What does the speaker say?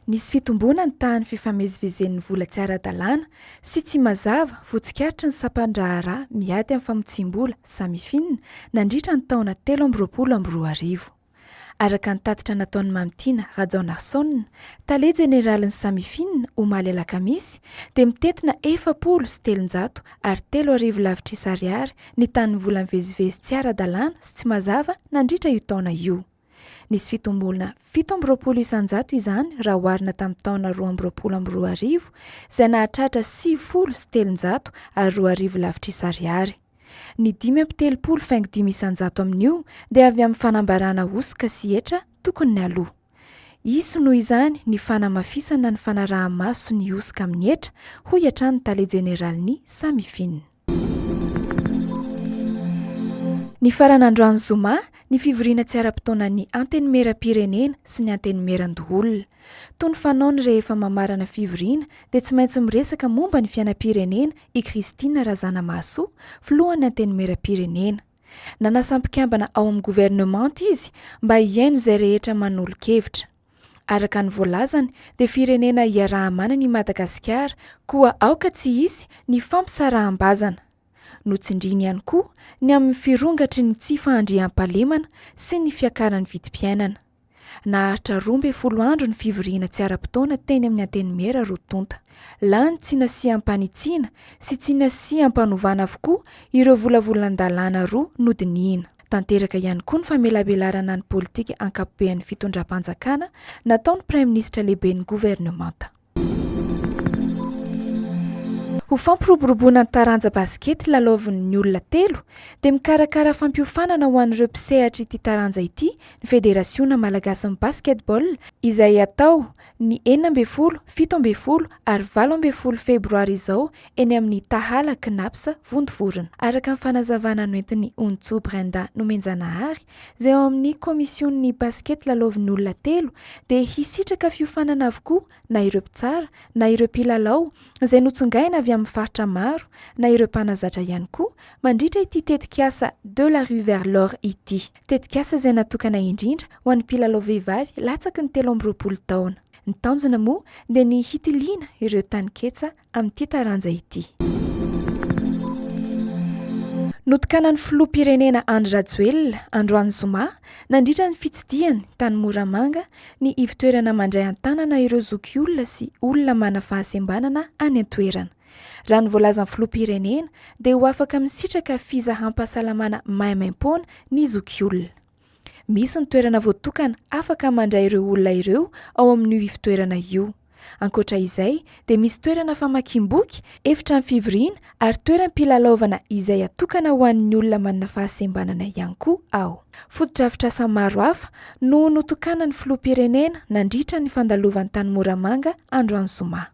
Nisy fitomboana ny tahan'ny fifamezivezen'ny vola tsy ara-dalàna sy tsy mazava voatsikaritry ny sampan-draharaha miady amin'ny famotsiam-bola, Samifin, nandritra ny taona 2023. Araka ny tatitra nataon'i Mamitiana Rajaonarison, tale jeneralin'ny Samifin, omaly alakamisy, dia mitentina 340 lavitrisa ariary ny tahan'ny vola mivezivezy tsy ara-dalàna sy tsy mazava nandritra io taona io. Nisy fitomboana 27% izany raha oharina tamin'ny taona 2022 izay nahatratra 2090 lavitrisa ariary. Ny 35,5% amin'io dia avy amin'ny fanambarana hosoka sy hetra tokony aloa. Hisy noho izany ny fanamafisana ny fanaraha-maso ny hosoka amin'ny hetra, hoy hatrany ny tale jeneralin'ny Samifin. Nifarana androany zoma ny fivoriana tsy ara-potoanan'ny Antenimierampirenena sy ny Antenimierandoholona. Toy ny fanaony rehefa mamarana fivoriana dia tsy maintsy miresaka momba ny fiainam-pirenena i Christine Razanamahasoa, filohan'ny Antenimierampirenena. Nanasa mpikambana ao amin'ny governemanta izy mba hihaino izay rehetra manolo-kevitra. Araka ny voalazany dia firenena iaraha-manana i Madagasikara koa aoka tsy hisy ny fampisaraham-bazana. Notsindriany ihany koa ny amin'ny firongatry ny tsy fahandriampahalemana sy ny fiakaran'ny vidim-piainana. Naharitra 12 andro ny fivoriana tsy ara-potoana teny amin'ny Antenimiera roa tonta. Lany tsy nasiam-panitsiana sy tsy nasiam-panovana avokoa ireo volavolan-dalàna roa nodinihina. Tanteraka ihany koa ny famelabelarana ny politika ankapobean'ny fitondram-panjakana nataon'ny Praiminisitra lehiben'ny governemanta. Ho fampiroboroboana ny taranja basikety lalaovin'ny olona telo dia mikarakara fampiofanana ho an'ireo mpisehatra ity taranja ity ny Federasiona malagasin'ny Basketball izay hatao ny 16, 17 ary 18 febroary izao eny amin'ny Tahala Cnaps Vontovorona. Araka ny fanazavana noentin'i Onintsoa Brenda Nomenjanahary, izay ao amin'ny komisionin'ny basikety lalaovin'ny olona telo, dia hisitraka fiofanana avokoa na ireo mpitsara na ireo mpilalao izay notsongaina avy amin'ny faritra maro na ireo mpanazatra ihany koa mandritra ity tetikasa De la rue vers l'or ity. Tetikasa izay natokana indrindra ho an'ny mpilalao vehivavy latsaky ny 23 taona. Ny tanjona moa dia ny hitiliana ireo taninketsa amin'ity taranja ity. Notokanan'ny filoham-pirenena Andry Rajoelina androany zoma, nandritra ny fitsidihany tany Moramanga, ny ivontoerana mandray an-tanana ireo zokiolona sy olona mana fahasembanana any an-toerana. Raha ny voalazan'ny filoham-pirenena dia ho afaka misitraka fizaham-pahasalamana maimaimpoana ny zokiolona. Misy ny toerana voatokana afaka mandray ireo olona ireo ao amin'io ivontoerana io. Ankoatra izay dia misy toerana famakiam-boky, efitrano fivoriana ary toeram-pilalaovana izay atokana ho an'ny olona manana fahasembanana ihany koa ao. Fotodrafitrasa maro hafa no notokanan'ny filoham-pirenena nandritra ny fandalovany tany Moramanga androany zoma.